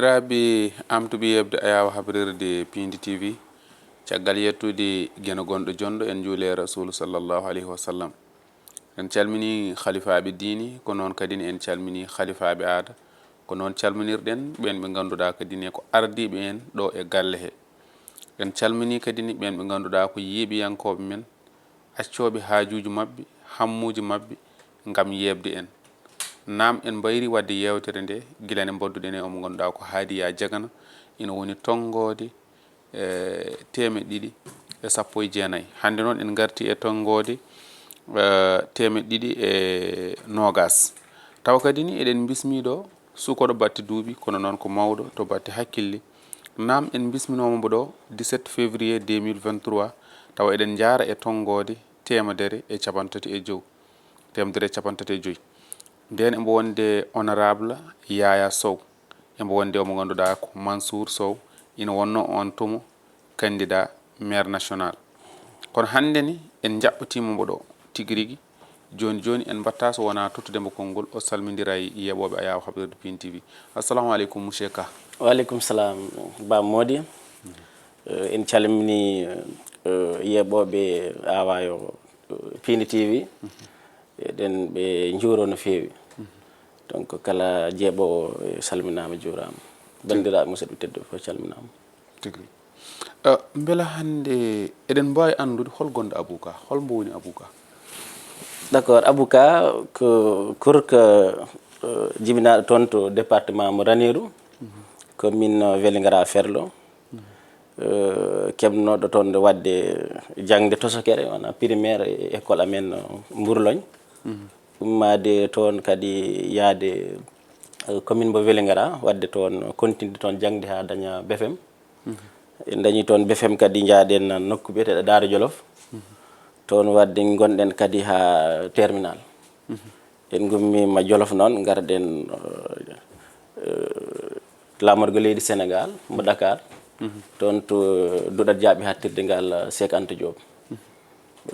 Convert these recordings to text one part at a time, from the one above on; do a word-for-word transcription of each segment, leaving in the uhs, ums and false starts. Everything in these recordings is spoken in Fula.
Ɓiraaɓe am to ɓe yeɓde ayaawa habrirde Piindi T V, caggal yettude Geno gonɗo jonɗo, en njuule Rasuulu sallallahu alayhi wa sallam. En calmini halifaaɓe diini, ko noon kadi ne en calmini halifaaɓe aada. Ko noon calminirɗen ɓeen ɓe ngannduɗaa kadi ne ko ardiiɓe en ɗo e galle he. En calmini kadi ne ɓeen ɓe ngannduɗaa ko yeeɓiyankooɓe men, accooɓe haajuuji maɓɓe, hammuuji maɓɓe ngam yeeɓde en. Naam, en mbayri waɗde yeewtere nde gila nde mbodduɗen e omo ngannduɗaa ko Haadiya Jagana, ina woni tonngoode, e, teemeɗɗe ɗiɗi e sappo e jeenayi. Hannde noon en ngarti e tonngoode, e, teemeɗɗe ɗiɗi e noogaas. Tawa kadi ni eɗen mbismii ɗo sukoɗo batte duuɓi, kono noon ko mawɗo to batte hakkille. Naam, en mbisminooma mbo ɗo dix-sept février deux mille vingt-trois, tawa eɗen njaara e tonngoode teemedere e cappanɗe tati e jow, teemedere e cappanɗe tati e joy. Ndeen embo wonde honorable Yaya Sow, embo wonde omo ngannduɗaa ko Mansour Sow, ina wonno on tumo candidat maire national. Kono hannde ni en njaɓɓatiima mbo ɗo tigi rigi. Jooni jooni en mbaɗta so wonaa tottude mbo konngol, o salmindira e yeeɓooɓe ayaawa habrirde Piindi T V. Assalamu aleykum, monsieur Ka. Wa aleykum salam, Ba Mody. Eh, en calmini, eh, yeeɓooɓe ayaawa, eh, Piindi T V. Eɗen ɓe njuuroo no feewi. Donc kala jeeɓoowo, eh, salminaama, juuraama. Banndiraaɓe musidɓe tedduɓe fof calminaama. Tigi. Eh, mbela hannde eɗen mbaawi anndude hol gonɗo Abou Ka? Hol mbo woni Abou Ka? D'accord, Abou Ka ko kurka, eh, jibinaaɗo toon to département mo Ranérou, commune, eh, Vélingara Ferlo. Eh, keɓnooɗo toon nde waɗde jaŋde tosokere, wona primaire e école amen, eh, Mbourlogne. Ummaade toon kadi yahde, eh, commune mo Vélingara, waɗde toon, continue toon jaŋde haa daña B F M. En dañi toon B F M kadi, njaaɗen nokku biyeteeɗo Daara Jolof. Toon waɗde ngonɗen kadi haa terminal. En ngummiima Jolof noon, ngarɗen, eh, eh, laamorgo leydi Senegaal mo Dakar. Toon to duɗal jaaɓi haaɗtirde ngal, eh, Seek Anta Diop.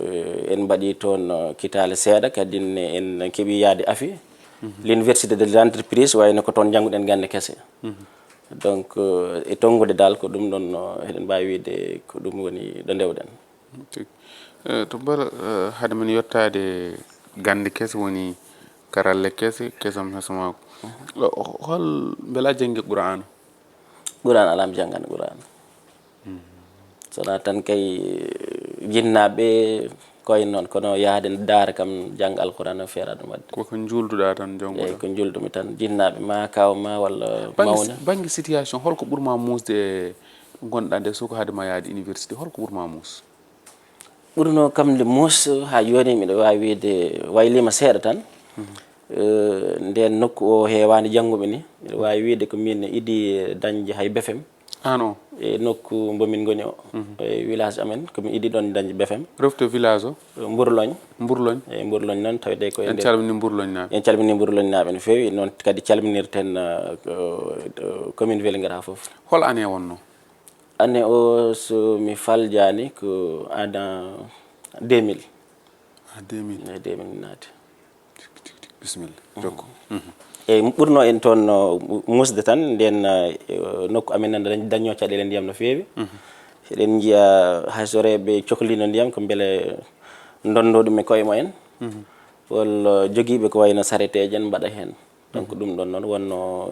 Eh, en mbaɗi toon, eh, kitaale seeɗa, kadi ne en keɓi yahde afi, l'université de l'entreprise, wayno ko toon njannguɗen gannde kese. Donc, eh, e tonngude dal ko ɗum ɗoon, eh, eɗen mbaawi wiyde ko ɗum woni ɗo ndewɗen. Tigi. Eh, to mbela, eh, hade men yottaade gannde kese woni karalle kese, kesam hesamaako. O, o, hol mbela a janngi Qur'aana? Qur'aana alaa mi janngani Qur'aana. Sonaa tan kay jinnaaɓe koye noon, kono yahde daara kam jannga Alqur'aana feera ɗum waɗde. Ko ko njuulduɗaa tan jannguɗaa? Eey, ko njuuldumi tan. Jinnaaɓe ma, kaaw ma walla mawna. Bannge situation, holko ɓurma muusde e ngonɗaa nde suka hade ma yahde université? Holko ɓurma muus? Ɓurnoo kam nde muus haa jooni, miɗo waawi wiyde wayliima seeɗa tan. Eh, ndeen nokku o heewaani jannguɓe ni. Miɗo waawi wiyde ko miin idi dañde hay B F M. Aan o? E nokku mbo min ngoni o, e village amen, ko mi idi ɗoon dañde B F M. Refte village o? Mbourlogne. Mbourlogne. E Mbourlogne noon, tawde ko e En nder calmini Mbourlogne naaɓe. En calmini Mbourlogne naaɓe no feewi, noon kadi calminirten, eh, ko, eh, commune Vélingara fof. Hol année wonnoo? Année o, so mi faljaani, ko en deux mille. Ah, deux mille. Eyi, deux mille naati. Tigi, tigi, tigi. Bisimilla. Jokko. Eyi, ɓurnoo en toon, no, mu-, muusde tan, ndeen, eh, nokku amen nan dañ-, dañnoo caɗeele ndiyam no feewi. Eɗen njiya hay so rewɓe cohliino ndiyam, ko mbele ndonndoo ɗum e koye mumen. Walla jogiiɓe ko wayno sareteeje en mbaɗa heen. Donc, ɗum ɗoon noon wonnoo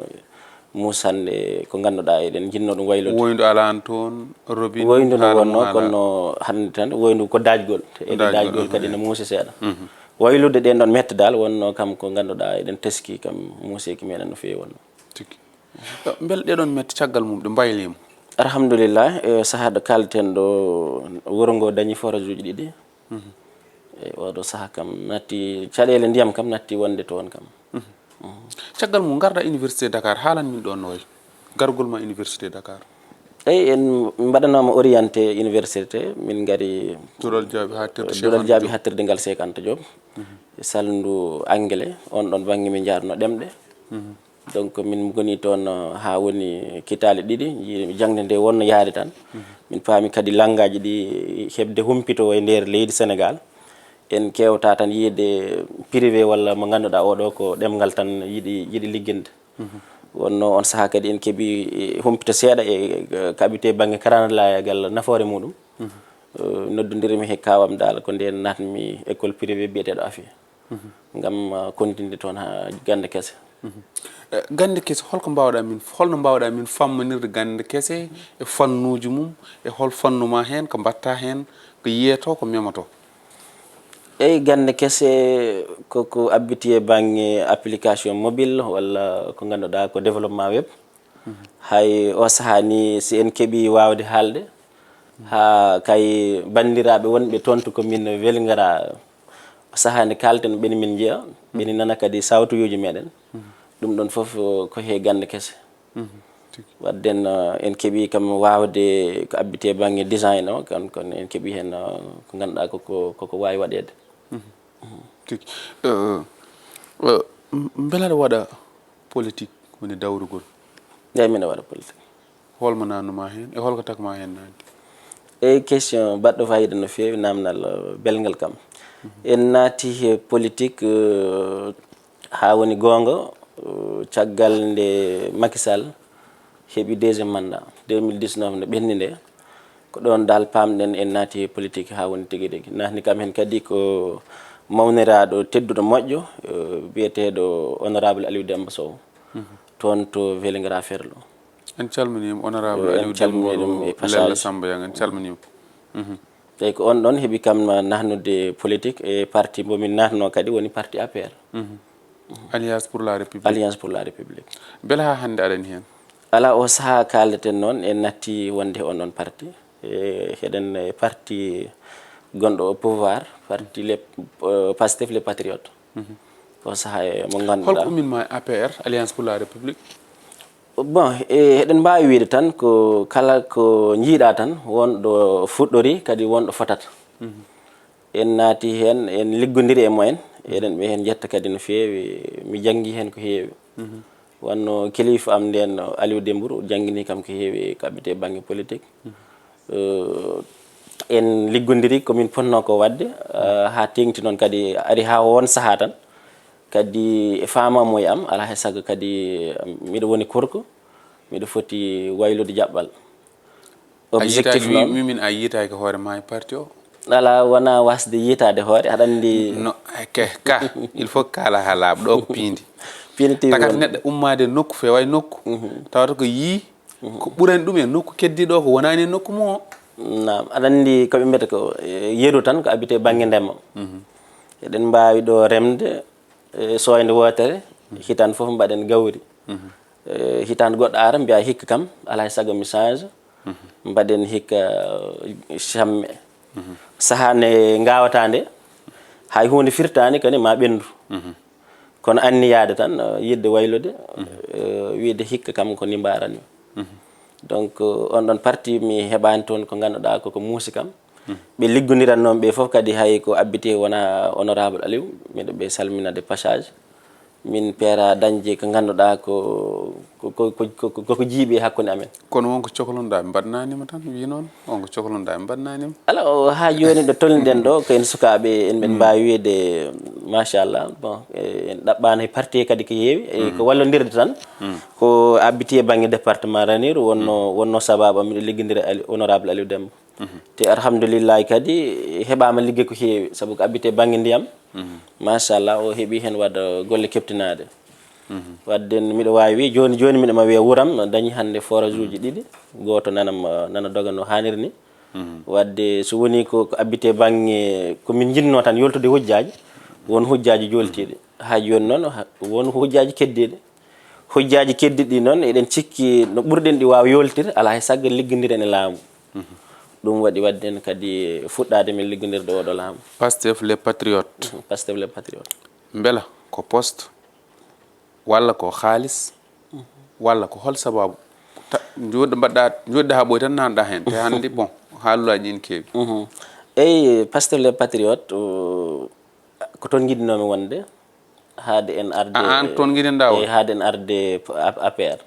muusannde ko ngannduɗaa eɗen njinnoo ɗum waylude. Woyndu alaano toon, robinet. Woyndu no wonnoo, kono hannde tan woyndu ko daajgol. Eɗen daajgol, daajgol kadi no muusi seeɗa. Waylude ɗeen ɗoon mette dal wonnoo kam ko ngannduɗaa eɗen teskii kam muuseeki meɗen no feewi wonnoo. Tigi. Mbele ɗee ɗoon mette caggal mum ɗe mbayliima? Alhamdulillah, e sahaa ɗo kaalten ɗo wuro ngo dañi forage uji ɗiɗi. E oɗo sahaa kam natti caɗeele ndiyam kam natti wonde toon kam. Caggal mum ngarɗaa Université Dakar, haalan min ɗoon no wayi gargol ma Université Dakar? Eyi, en mbaɗanaama orienté université, min ngari Duɗal jaaɓi haaɗtirde Cheikh Duɗal Anta jaaɓi Diop. Haaɗtirde ngal Cheikh Anta Diop. E salndu anglais, oon ɗoon bannge min njaarno ɗemɗe. Donc, min ngoni toon, uh, haa woni kitaale ɗiɗi, nji-, jaŋde nde wonno yahde tan. Min paami kadi lanngaaji ɗi heɓde humpito e nder leydi Senegaal. En keewta tan yiyde privé walla mo ngannduɗaa oɗo ko ɗemngal tan yiɗi, yiɗi ligginde. Wonno on sahaa kadi en keɓi, eh, humpito seeɗa e, eh, ko abiti e bannge karandalayagal nafoore muɗum. Eh, noddondirmi he kaawam dal ko nden natmi école privée biyeteeɗo Afia. Ngam, ah, kontinde toon haa gannde kese. Eh, gannde kese, holko mbaawɗa min, holno mbaawɗa min fammanirde gannde kese e fannuuji mum, e hol fannu ma heen, ko mbaɗta heen, ko yiyeto, ko memoto? Eyi, gannde kese ko ko abbiti e bannge application mobile walla ko ngannduɗaa ko développement web. Hay o sahaa ni, si en keɓi waawde haalde, haa kay banndiraaɓe wonɓe toon to commune Vélingara, o sahaa nde kaalten ɓeni min njiya, ɓeni nana kadi sawtoyuuji meɗen. Ɗum ɗon fof ko he gannde kese. Wadden, eh, en keɓi kam waawde ko abbiti e bannge design o, kan, kon en keɓi heen, eh, ko ngannduɗaa ko, ko, ko ko waawi waɗeede. Tigi. Eh, eh, mbela aɗa waɗa politique woni dawrugol? Eyi, mino waɗa politique. Holmo naatnuma heen e holko takma heen naatde? Eyi, question baɗɗo fayida no feewi, naamnal, eh, belngal kam. En naati he politique, eh, haa woni goonga, eh, caggal nde Macky Sall heɓi deuxième mandat deux mille dix-neuf nde ɓenni nde, ko ɗoon dal paamɗen en naati he politique haa woni tigi rigi. Naatni kam heen kadi ko mawniraaɗo tedduɗo moƴƴo, eh, biyeteeɗo honorable Aliou Demba Sow, toon to Vélingara Ferlo. En calminiima honorable Aliou Demba Sow e Lella Samba Yang, en calminiima. Eyi, ko on ɗoon heɓi kam naatnude politique e parti mbo min naatnoo kadi woni parti A P R. Alliance pour la République. Alliance pour la République. Mbela haa hannde aɗani heen? Alaa, o sahaa kaaleten noon, en natti wonde on ɗoon parti. E, heɗen e parti gonɗo au pouvoir, parti les, eh, Pastef les Patriotes. O sahaa e mo ngannduɗaa. Holko ummin ma A P R, Alliance pour la République? Bon, e, heɗen mbaawi wiyde tan ko kala ko njiiɗaa tan, won ɗo fuɗɗori, kadi won ɗo fotata. En naati heen, en liggondiri e mumen, eɗen ɓe heen njetta kadi no feewi, mi janngi heen ko heewi. Wanno kilifa am nden, Aliou Dembourou, janngini kam ko heewi ko abbiti e bannge politique. Eh, en liggondiri ko min potnoo ko waɗde, eh, haa teeŋti noon kadi ari haa won sahaa tan. Kadi e faamamuya am, alaa hay sago kadi, eh, miɗo woni korko, miɗo foti waylude jaɓɓal. A yiitaaki, mi, min a yiitaaki hoore ma e parti o? Alaa, wonaa waasde yiitaade hoore, aɗa anndi. No, ke, ka, il faut kaala haa laaɓa, ɗo ko piindi. Piindi tigi Takat won. Neɗɗo ummaade nokku, feewa e nokku, tawata ko yii, ko ɓurani ɗum e nokku keddiiɗo o, ko wonaani e nokku mum o. Naam, aɗa anndi ko ɓe mbiyata ko, eh, yeru tan ko abbiti e bannge ndema. Eɗen mbaawi ɗo remde, eh, sooynde wootere, hitaande fof mbaɗen gawri. Eh, hitaande goɗɗo ara mbiya hikka kam, alaa e sago mi change, mbaɗen hikka, eh, chamme. Sahaa nde ngaawata nde, hay huunde firtaani kadi ma ɓenndu. Kono anniyaade tan, eh, yiɗde waylude, eh, wiyde hikka kam ko ni mbaarani. Donc, eh, on ɗon parti mi heɓaani toon ko ngannduɗaa ko ko muusi kam. Ɓe liggondiran noon ɓe fof kadi hay ko abbiti wona honorable Aliou, miɗo ɓe salmina de passage. Min peera dañde ko ngannduɗaa ko, ko, ko, ko, ko, ko, ko jiiɓi e hakkunde amen. Kono wonko coklonɗaa ɓe mbaɗnaanima tan, wi noon, wonko coklonɗaa ɓe mbaɗnaanima. Alaa, o, haa jooni ɗo tolniɗen ɗo, ko en sukaaɓe, en, en mbaawi wiyde, machallah, bon, e, en ɗaɓɓaano e parti kadi ko heewi, e ko wallondirde tan, ko abbiti e bannge département Ranérou, wonno, wonno sababu am miɗo liggondira Ali, honorable Aliou Demba. Te alhamdulillahi kadi heɓaama ligge ko heewi, sabu ko abbiti e bannge ndiyam, machallah, o heɓi heen waɗa golle keɓtinaaɗe. Wadde miɗo waawi wii, jooni, jooni miɗo ma wiya wuram dañi hannde forage uji ɗiɗi, gooto nana, nana doga no haaniri ni. Wadde so woni ko, ko abbiti e bannge ko min njinnoo tan yoltude hujjaaji, won hujjaaji joltiiɗi. Haa jooni noon, ha, won hujjaaji keddiiɗi. Hujjaaji keddiiɗi noon, eɗen cikki no ɓurɗen ɗi waaw yoltir, alaa hay sago liggondiren e laamu. Ɗum waɗi wadden kadi fuɗɗaade min liggondirde oɗo laamu. Pastef les Patriotes. Pastef les Patriotes. Mbela ko poste, walla ko haalis, walla ko hol sababu? Ta, njoɗɗo mbaɗɗa, njoɗɗa haa ɓooy tan nanɗa heen. Te hannde, bon, haalulaaji ene keewi. Eyi, Pastef les Patriotes, o, ko toon ngiɗinoomi wonde, haade en arde. A, aan toon ngiɗinɗaa wonde? Eyi, haade en arde A P R.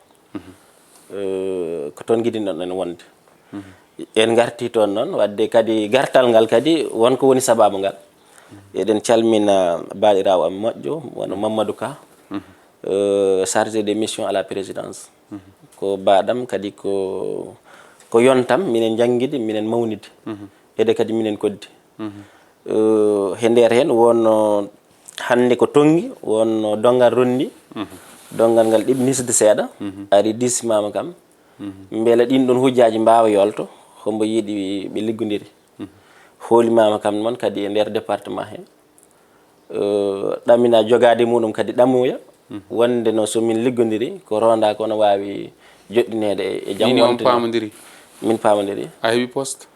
Eh, ko toon ngiɗinɗon en wonde. En ngarti toon noon, wadde kadi gartal ngal kadi won ko woni sababu ngal. Eɗen calmina baɗiraawo am moƴƴo, wano Mamadou Ka. Euh, chargé de mission à la présidence. Ko baɗam kadi ko, ko yontam minen janngide, minen mawnide. Ede kadi minen koddi. Euh, he nder heen wonno hannde ko tonngi, wonno donngal ronndi. Donngal ngal ɗiɓnisde seeɗa, ari diismaama kam. Mbela ɗin ɗon hujjaaji mbaawa yolto, hombo yiɗi ɓe liggondiri. Hoolimaama kam noon kadi e nder département he. Euh, ɗamina jogaade muɗum kadi ɗamuya, wonde no so min liggondiri, ko ronda ko no waawi joɗɗineede e, e jam. Min on wonde no paamondiri? Min paamondiri. A heɓi poste?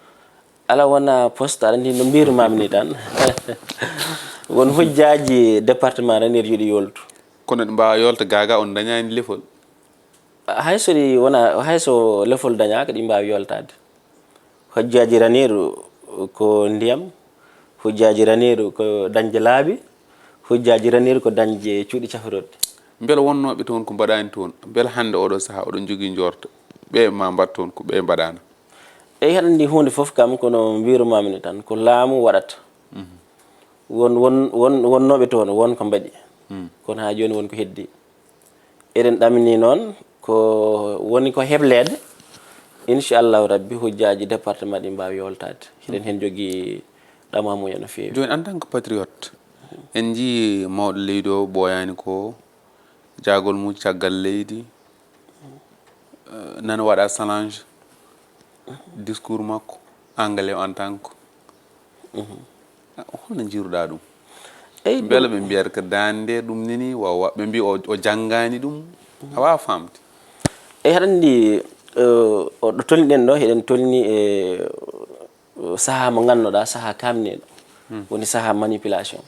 Ala wona poste, aɗa anndi no mbirumami ni tan. Won hujjaaji département Raneer yiɗi yoltu. Kono ɗi mbaawa yolta gaga on dañaani lefol? Hay so ɗi wona, hay so lefol dañaaka, ɗi mbaawi yoltaade. Hujjaaji Raneer ko ndiyam, hujjaaji Raneer ko dañde laabi, hujjaaji Raneer ko dañde cuuɗi cafrooɗi. Mbela wonnooɓe toon ko mbaɗaani toon, mbela hannde oɗo sahaa oɗon njogii njoorto, ɓe ma mbaɗ toon ko ɓe mbaɗaana? Eyi, haɗa anndi huunde fof kam kono mbirumami ni tan, ko laamu waɗata. Won, won, won, wonnooɓe toon, won ko mbaɗi. Kono haa jooni won ko heddi. Eɗen ɗamini noon ko woni ko hebleede. Inchallahu Rabbi, hujjaaji département ɗi mbaawi yoltaade. Hiɗen heen jogii ɗamamuya no feewi. Jooni, en tant que patriote, en njii mawɗo leydi o ɓooyaani ko jaagol mum caggal leydi, eh, nana waɗa challenge discours makko, anglais o en tant que. Ah, holno njiiruɗaa ɗum? Eyi, mbela ɗum ɓe mbiyata ko daande ɗum nini, wa, wa, ɓe mbi o, o janngaani ɗum? A waawa faamde. Eyi, haɗa anndi, eh, o ɗo tolniɗen ɗo, eɗen tolni e, eh, sahaa mo ngannduɗaa, sahaa kaamneeɗo. Woni sahaa manipulation.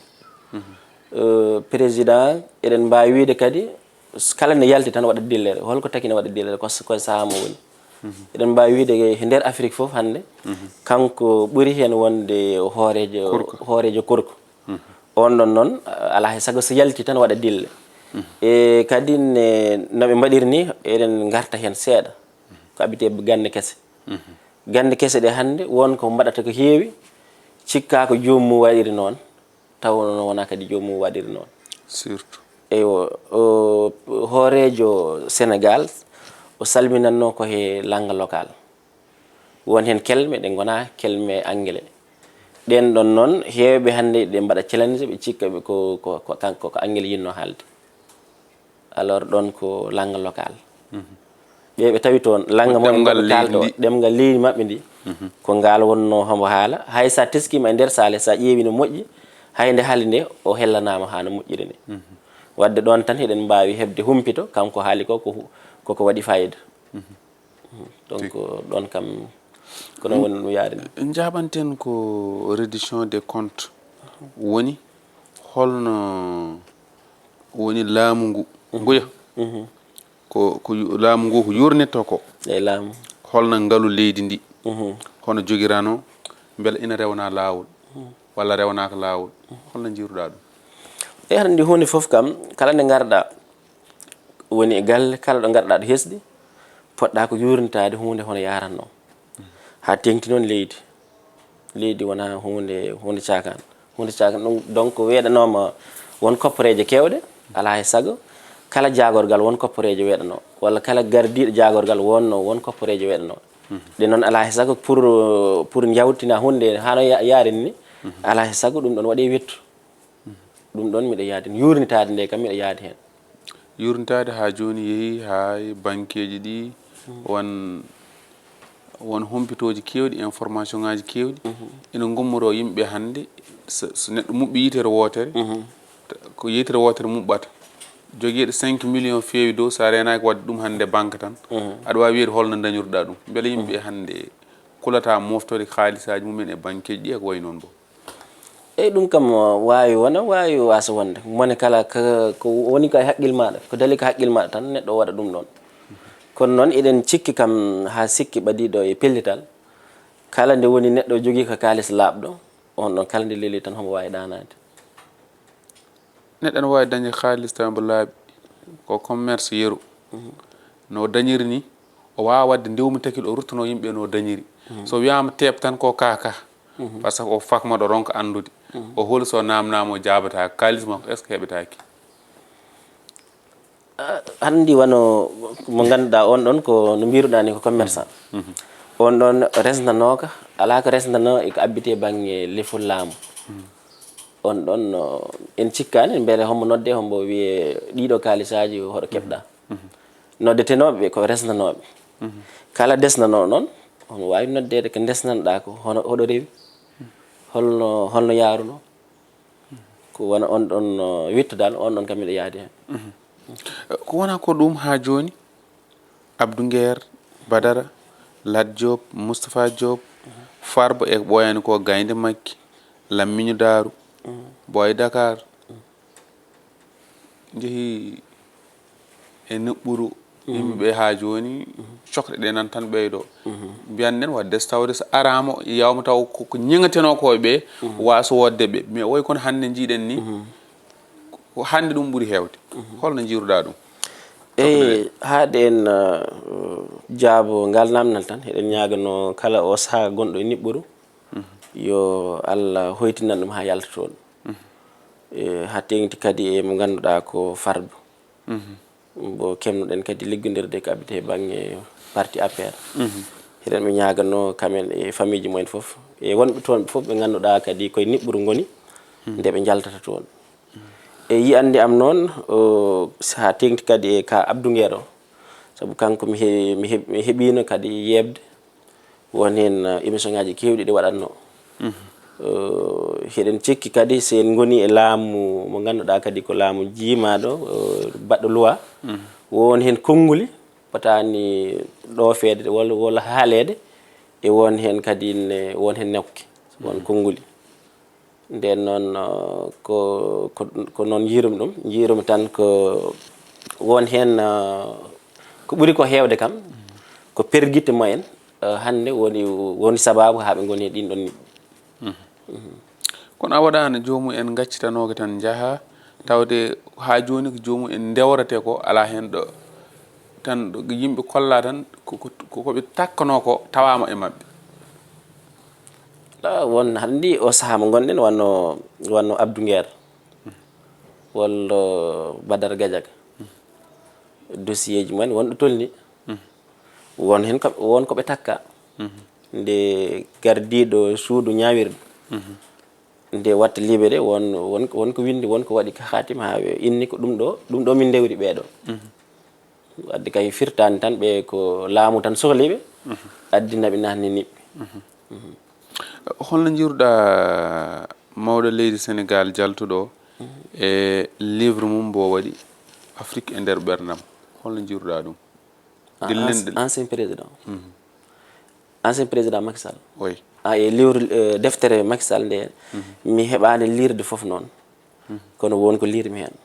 Eh, président, eɗen mbaawi wiyde kadi, s-, kala nde yalti tan waɗa dillere. Holko taki ne waɗa dillere? Ko s-, ko e sahaa mo woni. Eɗen mbaawi wiyde he nder Afrique fof hannde, kanko ɓuri heen wonde hooreejo, hooreejo korko. On ɗon noon, alaa he sago so yalti tan waɗa dille. E kadi ne, no ɓe mbaɗiri ni, eɗen ngarta heen seeɗa. Ko abitee gannde kese. Gannde kese ɗe hannde, won ko mbaɗata ko heewi, cikkaa ko joomum waɗiri noon. Taw noon wonaa kadi joomum waɗiri noon. Surtout. Eywa, o hooreejo Senegaal, o salminatnoo ko he langue locale. Won heen kelme ɗe ngonaa kelme anglais. Ɗeen ɗoon noon, heewɓe hannde ɗe mbaɗa challenge, ɓe cikka ɓe ko, ko, ko, kanko ko anglais yinnoo haalde. Alors, ɗoon ko langue locale. Ɓe, ɓe tawi toon, langue mo en ɗemngal ɗo kaalto, leydi ndi, ɗemngal leydi maɓɓe ndi, ko ngaal wonnoo homo haala. Hay so a teskiima e nder saale, so a ƴeewi no moƴƴi, hay nde haali nde, o hellanaama haa no moƴƴiri ni. Waɗde ɗoon tan, hiɗen mbaawi heɓde humpito, kanko haali ko, ko hu-, koko waɗi fayida. Donc, ɗoon kam, ko noon woni no yaari ni. Njaɓanten ko reddition des comptes woni, holno woni laamu ngu, nguya? Ko, ko yu-, laamu ngu ko yurnitto ko? Eyi, laamu. Holno ngalu leydi ndi? Hono jogirano? Mbela ina rewna laawol? Walla rewnaaka laawol? Holno njiiruɗaa ɗum? Eyi, haɗa anndi huunde fof kam, kala nde ngarɗa, woni e galle, kala ɗo ngarɗa ɗo hesɗi, poɗɗa ko yurnitaade huunde hono yaranno. Haa teŋti noon leydi. Leydi wonaa huunde, huunde caakaan. Huunde caakaan ɗum, donc, weeɗanooma won kopporeeje keewɗe, alaa e sago, kala jaagorgal won kopporeeje weeɗanoo, walla kala gardiiɗo jaagorgal wonno won kopporeeje weeɗanoo. Ɗe noon, alaa e sago, pour, pour njawtina huunde haa no ya-, yarini ni, alaa e sago ɗum ɗoon waɗee wettu. Ɗum ɗoon miɗo yaadi, yurnitaade nde kam miɗo yaadi heen. Yurnitaade haa jooni yehi haa e bankeeji ɗi, won, won humpitooji keewɗi, information ŋaaji keewɗi, ina ngummoroo yimɓe hannde, so, so neɗɗo muɓɓi yitere wootere, ta-, ko yitere wootere muɓɓata. Jogiiɗo cinq millions feewi dow, so a reenaaki waɗde ɗum hannde banque tan, aɗa waawi wiyeede holno ndañirɗaa ɗum. Mbele yimɓe hannde kulata moftorde haalisaaji mumen e bankeeji ɗi e ko wayi noon bo? Eyi, ɗum kam, waawi wona, waawi waasa wonde. Mone kala ko, ko woni ko e haqqil maaɗa, ko dali ko haqqil maaɗa tan, neɗɗo o waɗa ɗum ɗoon. Kono noon, eɗen cikki kam haa sikki ɓadiiɗo e pellital, kala nde woni neɗɗo jogii ko kaalis laaɓɗo, on ɗon kala nde leeli tan, homo waawi ɗaanaade. Neɗɗo ene waawi dañde kaalis tawa mbo laaɓi, ko commerce yeru. No o dañiri ni, o waawa waɗde ndewmi takil, o ruttanoo yimɓe no o dañiri. So wiyaama teep tan ko kaaka, parce que o fakma ɗo ronka anndude. O holi so naamnaama o jaabataa, kaalis makko est-ce que heɓetaaki? Hanndi wano mo ngannduɗaa on ɗon ko no mbiruɗaa ni ko commerçant. On ɗon resndanooka, alaa ko resndanoo e ko abbiti e baŋnge lefol laamu. On ɗon no, en cikkaani mbele hombo nodde, hombo wiye ɗiɗo kaalisaaji hoɗo keɓɗa. Noddetenooɓe ɓe ko resndanooɓe. Kala desnanoo noon, hono waawi noddeede ko ndesnanɗaa ko hono hoɗo rewi, holno holno yaaruno. Ko wona on ɗon no witto dal, on ɗon kam miɗo yaadi heen. Ko wona ko ɗum haa jooni? Abdou Nguer, Badara, Lat Diop, Moustapha Diop, Farba e ɓooyaani ko, Gaynde Makki, Lammiñu Daaru, Boy Dakar, njehi e neɓɓuru yimɓe ɓe haa jooni, cokle ɗe nan tan ɓeydo. Mbiyan nen wadde so tawde so araama yawma taw ko ko ñeŋatenoo ko ɓe waaso wodde ɓe. Mais woy kono hannde njiiɗen ni, ko hannde ɗum ɓuri heewde. Holno njiiruɗaa ɗum? Eyi, haaɗi en uh, jaabo ngal namdal tan, eɗen ñaaganoo kala o sahaa gonɗo e niɓɓuru, yo Allah hoytinan ɗum haa yalta toon. E, haa teeŋti kadi e mo ngannduɗaa ko Farba. Mbo kemnoɗen kadi liggondirde ko abbiti e baŋnge parti A P R. Hiɗen ɓe ñaaganoo kamen e famille ji mumen fof. E wonɓe toon ɓe fof ɓe ngannduɗaa kadi koye niɓɓuru ngoni, nde ɓe njaltata toon. E yiyannde am noon, o, so haa teeŋti kadi e ka Abdou Nguer o, sabu kanko mi he-, mi he-, mi heɓiino kadi yeeɓde, won heen uh, émission ngaaji keewɗi ɗi waɗatnoo. Uh, hiɗen cikki kadi so en ngoni e laamu mo ngannduɗaa kadi ko laamu jiimaaɗo, uh, baɗɗo loi, won heen konnguli potaani ɗoofeede walla, walla haaleede, e won heen kadi ne, won heen nekke, won konnguli. Ndeen noon, uh, ko, ko, ko noon njiirum ɗum, njiirum tan ko won heen, uh, ko ɓuri ko heewde kam, ko pergitte mumen, uh, hannde woni, woni sabaabu haa ɓe ngoni e ɗiin ɗoon niɓɓe. Kono a waɗaano joomum en ngaccitanooke tan njaha, tawde haa jooni ko joomum en ndewrete ko alaa heen ɗo tan ɗo yimɓe kollaa tan ko, ko, ko ɓe takkanoo ko tawaama e maɓɓe. Ah, won hanndi o sahaa mo ngonɗen wano, wano Abdou Nguer, walla Badara Gadiaga. Dossier ji mumen won ɗo tolni. Won heen ko, won ko ɓe takka. Nde gardiiɗo suudu ñaawirde, nde watta libéré, won, won, won ko winndi, won ko waɗi ka haatim haa ɓe inni ko ɗum ɗo, ɗum ɗo min ndewri ɓeeɗo. Wadde kay firtaani tan ɓe ko laamu tan sohli ɓe, addina ɓe naatni niɓɓe. Holno njiiruɗaa mawɗo leydi Senegaal jaltuɗo e livre mum mbo waɗi Afrik e nder ɓerndam? Holno njiiruɗaa ɗum? An-, ans-, ancien président. Ancien président Macky Sall. Oui. Ah, e livre, eh, deftere Macky Sall nde, mi heɓaani liirde fof noon. Kono won ko liirmi heen.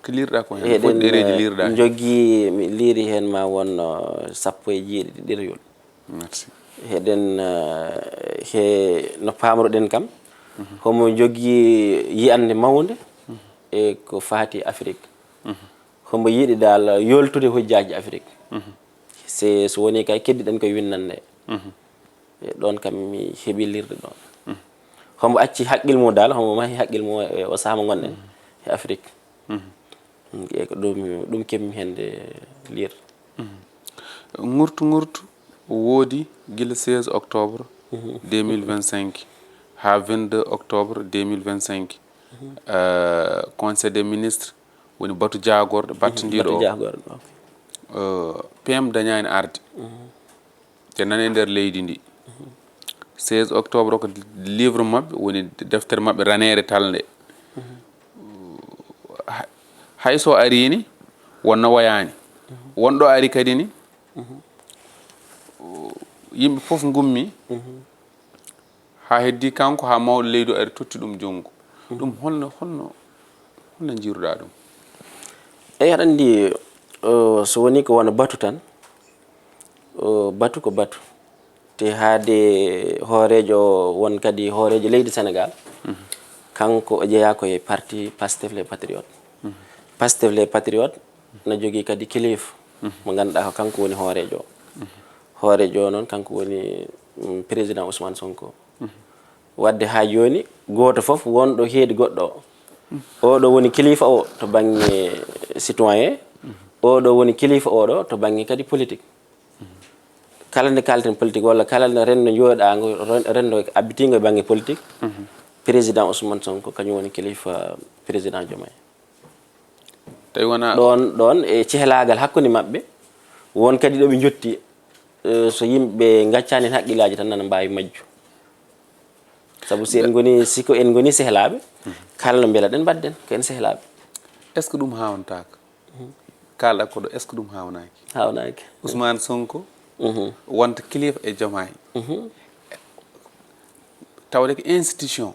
Ko liirɗaa ko heen? Fof ɗereeji liirɗaa heen? Njogii, mi liiri heen ma won, uh, sappo e jeeɗiɗi ɗerewol. Merci. Heɗen, uh, he no paamruɗen kam, homo jogii yiyannde mawnde e ko faati Afrik. Homo yiɗi dal yoltude hujjaaji Afrik. Se, so woni kay keddiɗen koye winnande. E ɗoon kam mi heɓi liirde ɗoon. Homo acci haqqil mum dal, homo mahi haqqil mum e o sahaa mo ngonɗen e Afrik. E ko ɗum, ɗum keɓmi heen de liir. Ŋurtu ŋurtu woodi gila seize octobre deux mille vingt-cinq haa vingt-deux octobre deux mille vingt-cinq. Euh, Conseil des ministres woni batu jaagorɗo battindiiɗo o. Batu jaagorɗo, ok. Euh, P M dañaani arde. Te nane nder leydi ndi. Seize octobre ko livre maɓɓe woni deftere maɓɓe raneere talnde. Hay so arii ni wonno wayaani. Won ɗo ari kadi ni yimɓe fof ngummi. Haa heddii kanko haa mawɗo leydi o ari totti ɗum junngo. Ɗum holno, holno, holno njiiruɗaa ɗum? Eyi, aɗa anndi, o, so wonii ko wano batu tan, o, batu ko batu. Te haade hooreejo o won kadi hooreejo leydi Senegaal, kanko o jeyaa ko e parti Pastef les Patriotes. Pastef les Patriotes na jogii kadi kilifa mo ngannduɗaa ko kanko woni hooreejo o. Hooreejo o noon kanko woni, mm, président Ousmane Sonko. Wadde haa jooni gooto fof wonɗo heedi goɗɗo o. Oɗo woni kilifa o to bannge citoyen, Oɗo woni kilifa oɗo to bannge kadi politique. Kala nde kalten politique walla kala nde renndo jooɗaango, ren- renndo abbitiingo e bannge politique, président Ousmane Sonko kañum woni kilifa président Diomaye. Tawi wona Ɗoon ɗoon e cehlaagal hakkunde maɓɓe, won kadi ɗo ɓe njotti, eh, so yimɓe ngaccaani heen haqqillaaji tan nana mbaawi majju. Sabu si en ngoni, si ko en ngoni sehlaaɓe, kala no mbelaɗen mbaɗden ko en sehlaaɓe. Est-ce que ɗum haawntaaka? Kaalɗa ko ɗo, est-ce que ɗum haawnaaki? Haawnaaki. Ousmane Sonko wonta kilifa e Diomaye, tawde ko institution,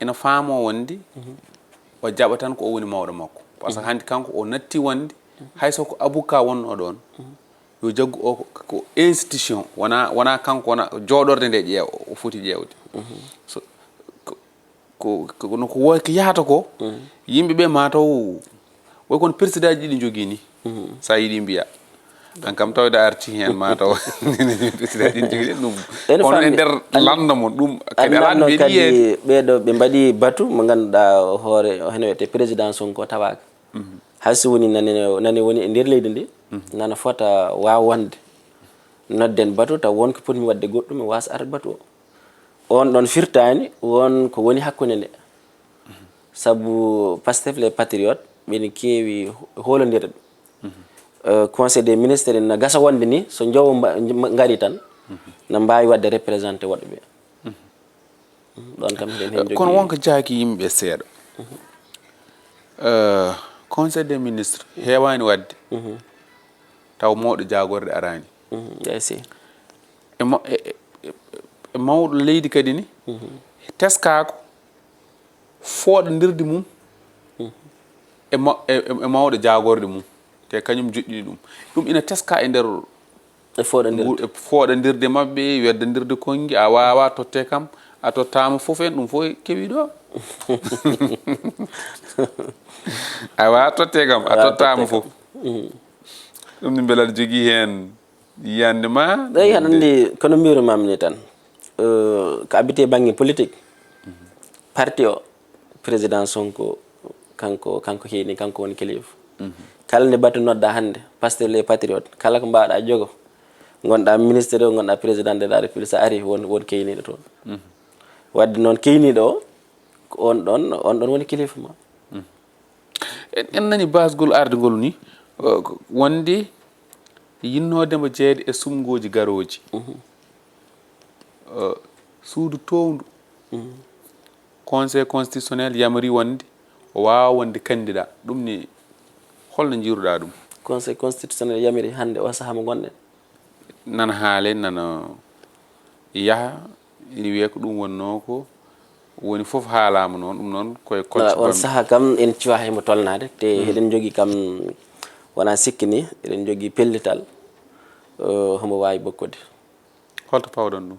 ina faamoo wonde o jaɓa tan ko o woni mawɗo makko. Parce que hannde kanko o natti wonde hay so ko abuka wonnoo ɗoon, yo jaggu o ko, ko institution, wona, wona kanko, wona jooɗorde nde ƴeewa, o foti ƴeewde. So, ko, ko, ko, no ko wo- ko yahata ko, yimɓe ɓe mataw, woy kono persidaaji ɗiɗi njogii ni, so a yiɗi mbiya. An kam tawde a arti heen mataw, persidaaji ɗiɗi njogii ɗum. Ene Kono e famɗi. nder An- lanndo mon, ɗum kadi Anndi alaa lanndo mbiɗi yeede. Kadi ɓeeɗo ɓe mbaɗi batu mo ngannduɗaa hoore, heno wiyetee président Sonko tawaaka. Hay so woni nane, nane woni e nder leydi ndi, nana fota waaw wonde nodden batu taw won ko potmi waɗde goɗɗum mi waasa arde batu o. On ɗon firtaani won ko woni hakkunde nde. Sabu Pastef les patriotes ɓeni keewi hoolondirde. Euh, conseil des ministres ina gasa wonde ni so njowo mba- mba- ngari tan na mbaawi waɗde représenté woɗɓe ɓe. Ɗoon kam hiɗen heen Kono jogii wonko jaaki yimɓe seeɗa. Euh, conseil des ministres heewaani waɗde taw mawɗo jaagorde araani. Mhm, ɓe si. E ma- e- e- e- e mawɗo leydi kadi ni teskaako fooɗondirde mum e ma- e- e- e mawɗo jaagorde mum, te kañum joɗɗini ɗum. Ɗum ina teska e nder E fooɗondirde. Ngu- e fooɗondirde maɓɓe, weddandirde konngi, a waawaa totte kam, a tottaama fof heen, ɗum fof kewi ɗo. A waawaa totte kam, a tottaama fof. Ɗum ne mbela aɗa jogii heen yiyannde ma? Eyi, haɗa anndi kono mbirumaami ni tan, euh, ko abiti e bannge politique, parti o, président Sonko, kanko, kanko heeni, kanko woni kilifa. Kala nde batu nodda hannde, Pastef les patriotes, kala ko mbaawɗa jogo, ngonɗa ministre o, ngonɗa président de la République, so a ari won, won keyniiɗo toon. Waɗde noon keyniiɗo o, ko on ɗon, on ɗon woni kilifa ma. En, en nani basgol ardugol ni, uh, ko wonde yinnoode mo jeeyde e sumngooji garooji. Uh, suudu toowndu. Conseil constitutionnel yamri wonde o waawa wonde candidat. Ɗum ni holno njiiruɗaa ɗum? Conseil constitutionnel yamiri hannde o sahaa mo ngonɗen. Nana haale, nana yaha, ina wiyee ko ɗum wonnoo ko woni fof haalaama noon, ɗum noon koye Voilà, kocce on bamɗe. Sahaa kam en cuwaa himo tolnaade, te eɗen njogii kam wonaa sikki ni, eɗen njogii pellital, uh, homo waawi bokkude. Holto pawɗon ɗum?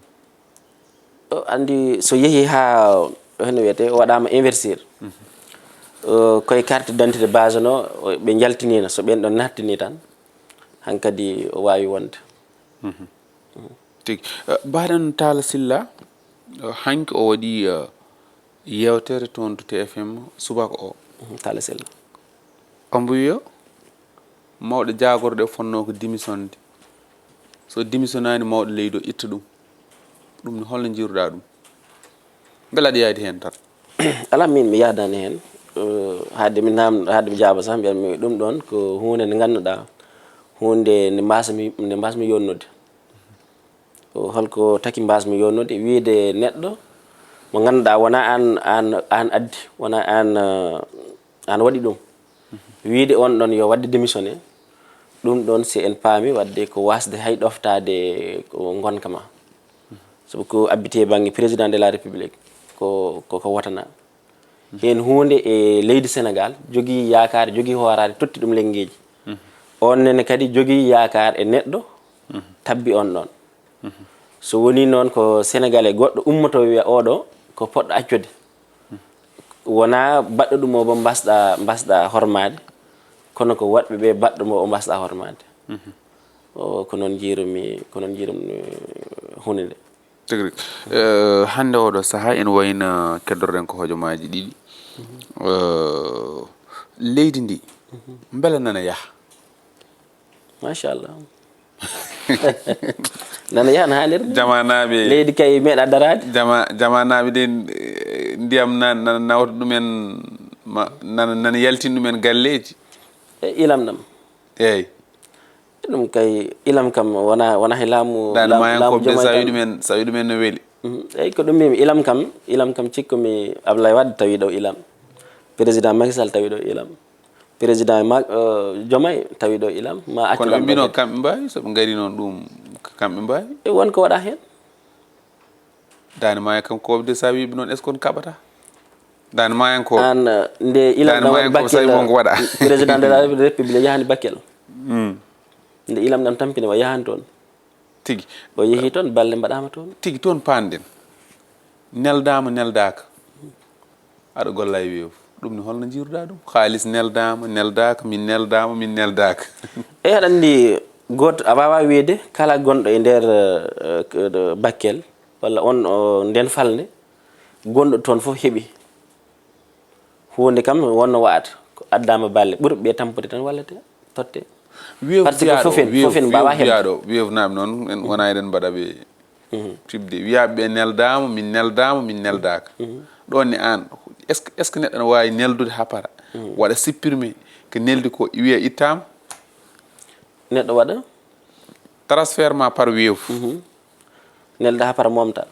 O anndi so yehii haa heno wiyetee o waɗaama investir. Uh, koye carte d'identité base no, o- ɓe njaltiniino, so ɓeen ɗon nattini tan, hankadi o waawi wonde. Tigi. Eh, mbaɗen Talla Sylla, eh, hanki o waɗi, eh, yeewtere toon to T F M subaka o. Mhm, Talla Sylla. Omo wiya mawɗo jaagorɗe o fotnoo ko démissionde. So démissionnaani mawɗo leydi o itta ɗum. Ɗum ne holno njiiruɗaa ɗum? Mbela aɗa yahdi heen tan? Alaa, miin mi yahdaani heen. Uh, haade mi naam, haade mi jaaba sax, mbiyatmi ɗum ɗoon ko huunde nde ngannduɗaa, huunde nde mbasmi, nde mbasmi yonnude. Ko holko taki mbasmi yonnude? Wiyde neɗɗo mo ngannduɗaa wonaa aan, aan, aan addi, wonaa aan, uh, aan waɗi ɗum. Wiyde on ɗon yo waɗde démissionné, ɗum ɗon si en paami waɗde ko wasde hay ɗoftaade ko ngonka ma. Sabu ko abbiti e bannge président de la République ko, ko, ko wotana. Heen huunde e leydi Sénégal jogii yaakaare, jogii hooraade, totti ɗum lenngeeji. On nene kadi jogii yaakaar e neɗɗo tabbi on ɗon. So wonii noon ko Sénégalais goɗɗo ummoto wiya oɗo ko poɗɗo accude. Wonaa baɗɗo ɗum o bo mbasɗa, mbasɗa hormaade, kono ko waɗɓe ɓe baɗɗo mo o mbasɗa hormaade. O, ko noon njiirumi, ko noon njiirumi huunde nde. Tigi rigi. Eh, hannde oɗo sahaa ene wayno keddorɗen ko hojomaaji ɗiɗi. Eh, leydi ndi, mbela nana yaha? Machallah. Nana yahan haanir. Jamanaaɓe. Leydi kay meeɗa daraade. Jama jamanaaɓe de, eh, ndiyam na na nawta ɗumen, ma nana nana yaltin ɗumen galleeji. E ilam ɗam. Eeyi. Ɗum kay ilam kam wona wona he laamu. Dande laamu laamu mayankoɓe de, sa wi jomaani ɗumen, sa wi ɗumen no weli. Mhm. Eeyi, ko ɗum mbimi, ilam kam, ilam kam cikkumi Ablaye Wade tawi ɗo ilam, président Macky Sall tawi ɗo ilam, président ma Diomaye tawi ɗo ilam, ma accu. Kono ɓe mbino kamɓe mbaawi, so ɓe ngari noon ɗum, kamɓe mbaawi. E won ko waɗa heen. Dande mayankoɓe de, sa wiɓe noon, est ce que on kaɓata? Dande mayankoɓe. An nde ilam ɗam waɗi Bakkel, président de la République yahani Bakkel. Mm. Nde ilam ɗam tampini, o yahani toon. Tigi. O yehi toon, balle mbaɗaama toon. Tigi, toon paanden. Neldaama, neldaaka. Aɗa golla e weewu. Ɗum ne holno njiiruɗaa ɗum? Kaalis neldaama, neldaaka, min neldaama, min neldaaka. E aɗa anndi, gooto a waawaa wiyde kala gonɗo e nder, eh, eh, Bakkel, walla on, o, nden falnde, gonɗo toon fof heɓi. Huunde kam wonno wa'ata, ko addaama balle, ɓurɓe ɓe tampude tan wallete, totte. Weewu. Parce que fiyaaɗo, fof en, weewu, fof en mbaawaa weewu heɓde. Fiyaaɗo, weewu naɓe noon, en wona eɗen mbaɗa ɓe. Mhm. Fiɓde, wiyaaɓe ɓe neldaama, min neldaama, min neldaaka. Mhm. Ɗoon ne aan, est ce que, est ce que neɗɗo ne waawi neldude hapara, mhm, waɗa supprimer ko neldi ko, wiya ittaama? Neɗɗo waɗa? Transfert ma par weewu. Mhm. Nelda hapara momta.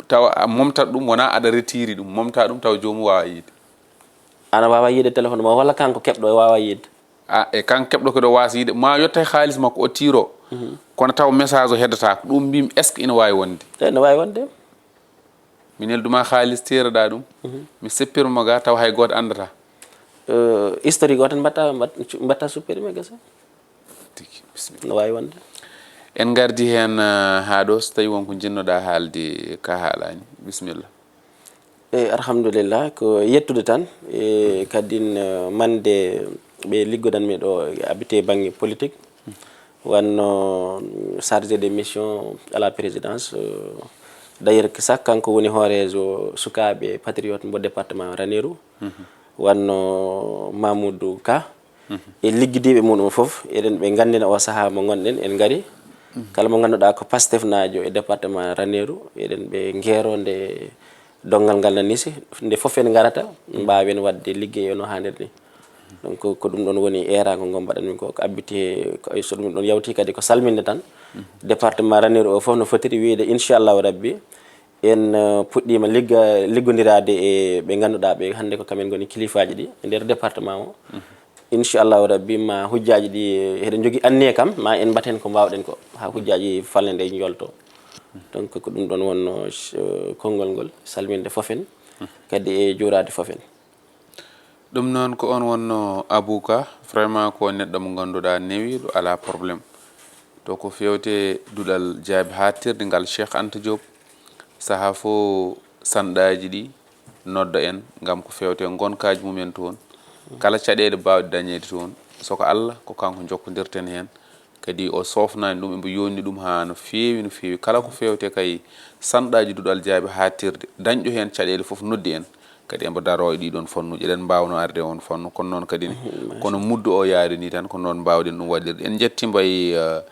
Tawa a momtat ɗum, wona aɗa retiri ɗum, momta ɗum tawa joomum waawa yiide. Ana waawa yiide téléphone ma, walla kanko keɓɗo o waawa yiide? A, e kan keɓɗo ko ɗo waasa yiide, ma yotta e haalis makko o tiiro. Mhm. Kono taw message o heddataako. Ɗum mbimi, est ce que ina waawi wonde? Eyi, no waawi wonde. Mi nelduma haalis, teeraɗa ɗum. Mhm. Mi seppirma ga, taw hay gooto anndata. Eh, historique o tan mbatta, mbat-, mbatta supprimer gasa. Tigi, bisimilla. No waawi wonde. En ngardi heen, eh, haa ɗo, so tawi won ko njiɗnoɗa haalde ka haalani, bisimilla. E, alhamdulillah, ko yettude tan, e, kadin, eh, mande ɓe liggodanmi ɗo e abite bannge politique, wanno, mm, chargé de mission à la présidence, eh, d'ailleurs, ko sak kanko woni hooreejo sukaaɓe patriote mbo département Ranérou, mhm, wanno Mamoudou Ka, mhm, e liggidiiɓe muɗum fof, eɗen ɓe nganndina o sahaa mo ngonɗen, en ngari. Mhm. Kala mo ngannduɗaa ko Pastefnaajo e département Ranérou, eɗen ɓe ngeero nde donngal ngal nani si, nde fof en ngarata, mhm, mbaawen waɗde liggey e no haaniri ni. Donc, ko ɗum ɗon woni eeraango ngo mbaɗanmi ko, ko abbiti, ko, so ɗum ɗon yawti kadi ko salminde tan. Mhm. Département Ranérou o fof no fotiri wiyde, inchallahu rabbi, en, eh, puɗɗiima ligga-, liggondiraade e ɓe ngannduɗaa ɓe hannde ko kamen ngoni kilifaaji ɗi e nder département o. Mhm. Inchallahu rabbi, ma hujjaaji ɗi, eh, eɗen njogii anniye kam, ma en mbaɗ heen ko mbaawɗen ko, haa hujjaaji falnde nde njolto. Donc, ko ɗum ɗon wonno, eh, konngol ngol, salminde fof en, mhm, kadi e juuraade fof en. Ɗum noon ko on wonno Abou Ka, vraiment ko neɗɗo mo ngannduɗaa newiiɗo, alaa problème. To ko feewte duɗal jaabi haaɗtirde ngal Cheikh Anta Diop, sahaa fof sanɗaaji ɗi nodda en ngam ko feewte ngonkaaji mumen toon. Kala caɗeele baawɗe dañeede toon, so ko Allah, ko kanko njokkondirten heen. Kadi o soofnaani ɗum, emo yooɗni ɗum haa no feewi, no feewi. Kala ko feewte kay sanɗaaji duɗal jaabi haaɗtirde, dañɗo heen caɗeele fof noddi en. Kadi emo daroo e ɗii ɗoon fannuuji. Eɗen mbaawno arde e oon fannu, kono noon kadi ne, mhm, kono muddo o yaari nii tan, ko noon mbaawɗen ɗum waɗirde. En njettii mbo e, eh,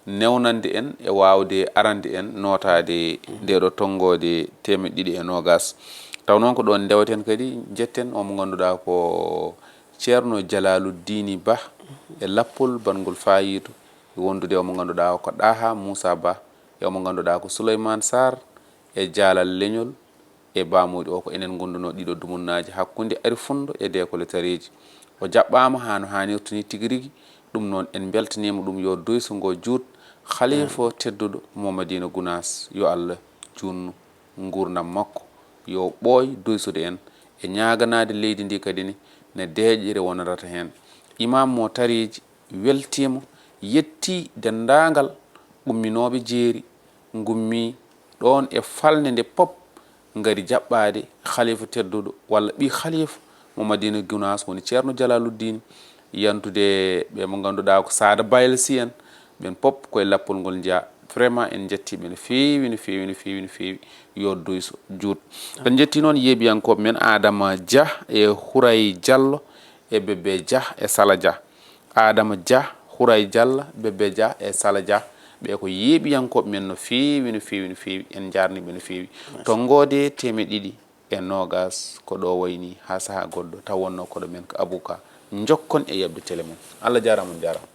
newnande en e waawde arande en nootaade, mhm, ndee ɗoo tonngoode teemeɗɗe ɗiɗi e noogaas. Taw noon ko ɗoon ndewten kadi, njetten o mo ngannduɗaa ko Ceerno Jalaaluddini Bah e lappol Banngol Faayiidu, e wondude o mo ngannduɗaa ko Ɗaha Muusa Bah, e o mo ngannduɗaa ko Suleymaan Saar e Jaalal Leñol e Baamuuɗi o. Ko enen ngondunoo ɗiɗo dumunnaaji hakkunde Ari Funndo e Deekole Tareeji. O jaɓɓaama haa no haanirta nii tigi rigi. Ɗum noon, en mbeltaniima ɗum, yo duyso ngo juut. Khalifa tedduɗo mo Madina Gunaas, yo Allah juutnu nguurndam makko, yo ɓooy duysude en e ñaaganaade leydi ndi kadi ne, ne deeƴre wonanata heen. Imaam mo tareeji weltiima, yettii denndaangal umminooɓe jeeri, ngummii ɗoon e falnde nde pop, ngari jaɓɓaade khalifa tedduɗo walla ɓii khalifa mo Madina Gunaas, woni Ceerno Jalaaluddin, yantude ɓe mo ngannduɗaa ko Saada Bayel Sy en, ɓeen pop ko e lappol ngol njeyaa. Vraiment, en njettii ɓe no feewi, no feewi, no feewi, no feewi. Yo duyso juut. En njettii noon yeeɓiyankooɓe men Adama Dia e Huray Diallo e Bébé Dia e Sala Dia. Adama Dia, Huray Diallo, Bébé Dia e Sala Dia, ɓe ko yeeɓiyankooɓe men no feewi, no feewi, no feewi. En njaarnii ɓe no feewi. To Ngoode teemeɗɗe ɗiɗi e noogas, ko ɗo wayni haa sahaa goɗɗo, taw wonno koɗo men ko Abou Ka. Njokkon e yeɓde télé mon. Allah jaaraama, on njaaraama.